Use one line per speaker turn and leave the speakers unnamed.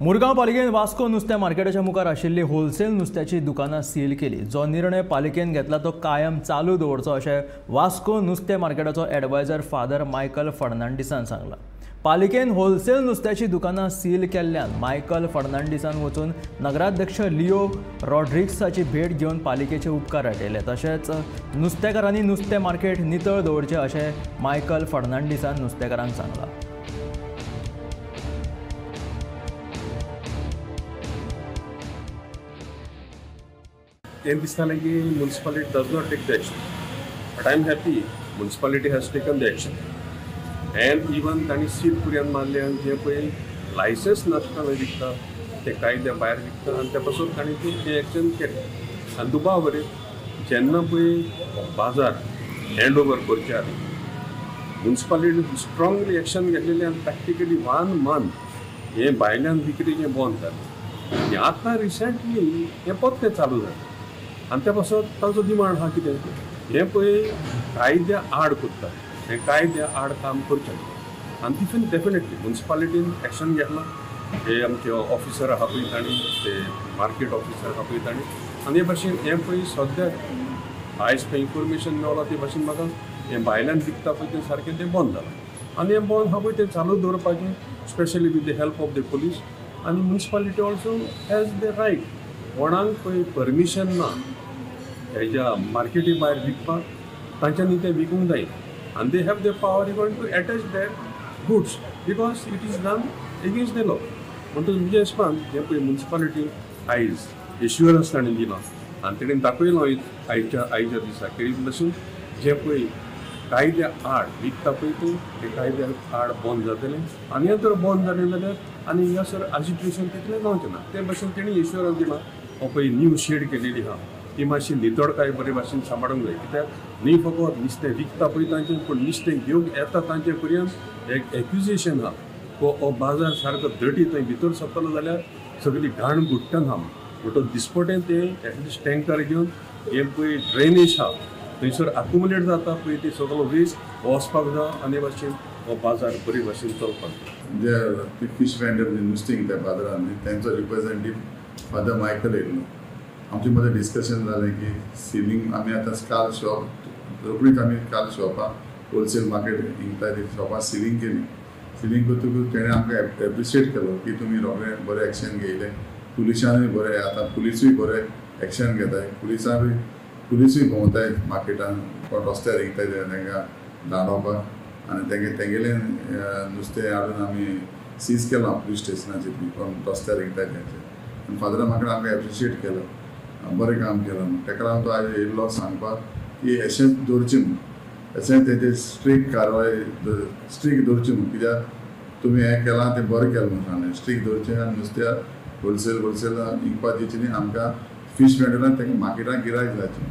मुरगांव पालिकेन वास्को नुस्त्या मार्केटाच्या मुखार आशिल्ली होलसेल नुस्त्याची दुकानां सील केली. जो निर्णय पालिकेन घेतला तो कायम चालू दवरचो अशें वास्को नुस्तें मार्केटाचो एडवायजर फादर मायकल फर्नांडीसान सांगलां. पालिकेन होलसेल नुस्त्याची दुकानां सील केल्ल्यान मायकल फर्नांडीसान वचून नगराध्यक्ष लिओ रॉड्रिग्साची भेट घेवन पालिकेचे उपकार आटयले. तशेंच नुस्तेकारांनी नुस्तें मार्केट नितळ दवरचें अशें मायकल फर्नांडीसान नुस्तेकारांक सांगलां.
तें दिसतालें की municipality does not take the action, but I am happy municipality has taken the action. And even तांणी सील पुरयान मारलें आनी जें पळय लायसन्स नासतना विकता ते कायद्या भायर विकता आनी त्या पासून तांणी तें एक्शन केलें. आनी दुबाव बरें जेन्ना पळय बाजार हँड ओवर करचे आदी मुन्सिपालिटी स्ट्रांगली एक्शन घेतलेलें आनी प्रॅक्टिकली 1 मंथ हें भायल्यान विक्री बंद जालें. आनी आतां रिसेंटली हें परतें चालू जालें आनी त्या पासून तांचो डिमांड आहा कितें हें पळय कायद्या आड करता, हें कायद्या आड काम करचें. आनी तितून डेफिनेटली मुन्सिपालिटीन एक्शन घेतलां. हे आमचे ऑफिसर आहा पळय तांणी, ते मार्केट ऑफिसर आहा पळय तांणी, आनी हे भाशेन हें पळय सद्याक आयज पळय इन्फॉर्मेशन मेवलां ते भाशेन म्हाका हें भायल्यान विकता पळय तें सारकें तें बंद जालां. आनी हें बंद आहा पळय तें चालू दवरपाचें, specially with the help of the police. आनी municipality also has the right, कोणाक पळय परमिशन ना हेज्या मार्केटी भायर विकपाक तांच्यांनी तें विकूंक जाय. आनी they have the power even to attach that goods because it is done against the law. म्हणटकच म्हज्या हिसपान हें पळय मुन्सिपालिटी आयज एश्युरन्स ताणें दिलां आनी तेणें दाखयलो आयच्या दिसा की भशेन जें पळय कायद्या आड विकता पळय तें कायद्या आड बंद जातलें. आनी हें जर बंद जालें जाल्यार आनी हांगासर आजिटेशन तितलें जावचें ना. ते भशेन तेणी एश्युरन्स दिलां. हो पळय न्यू शेड केलेली आहा ती मातशी नितळकाय बरे भाशेन सांबाळूंक जाय, कित्याक न्ही फकत नुस्तें विकता पळय तांचें, पूण नुस्तें घेवंक येता तांचे पर्यंत एक एक्युजेशन आहा हो बाजार सारको दटी थंय भितर सरतलो जाल्यार सगळी घाण गुट्टन आहा. म्हणटकच दिसपटें तें एटलिस्ट टँकर घेवन हें पळय ड्रेनेज आहा थंयसर अक्युमुलेट जाता पळय ती सगळो वेस्ट वचपाक जाय आनी हे भाशेन हो बाजार बरे भाशेन चलपाक जाय.
जे फीश वेंडर नुस्तें विकता बाजारांत तांचो रिप्रेझेंटेटीव फादर मायकल येयल्लो. आमचे मदें डिस्कशन जालें की सिलींग आमी आतां काल शॉप रोखडीच आमी काल शॉपां होलसेल मार्केट विकता ती शॉपां सिलींग केली. सिलींग करतकूच तेणें आमकां एप्रिशिएट केलो की तुमी रोखडें बरें एक्शन घेयलें, पुलिसांनूय बरें, आतां पुलिसूय बरें एक्शन घेताय, पुलिसूय भोंवताय मार्केटान, कोण रस्त्यार विकताय तांकां दांडोवपाक. आनी तेंगेलें नुस्तें हाडून आमी सीज केलां पुलीस स्टेशनाचेर कोण रस्त्यार विकताय तेंचें. आनी फादरान म्हाका आमकां एप्रिशिएट केलो, बरें काम केलां म्हूण. ताका लागून तो आयज येयल्लो सांगपाक की अशेंच दवरचें म्हूण, अशें तेजेर स्ट्रीक कारवाय स्ट्रीक दवरची म्हूण, कित्याक तुमी हें केलां तें बरें केलां म्हूण सांगलें. स्ट्रीक दवरचें आनी नुस्त्या होलसेल विकपाक दिवचें न्ही, आमकां फीश वेंडरान तांकां मार्केटाक गिरायक जायचें.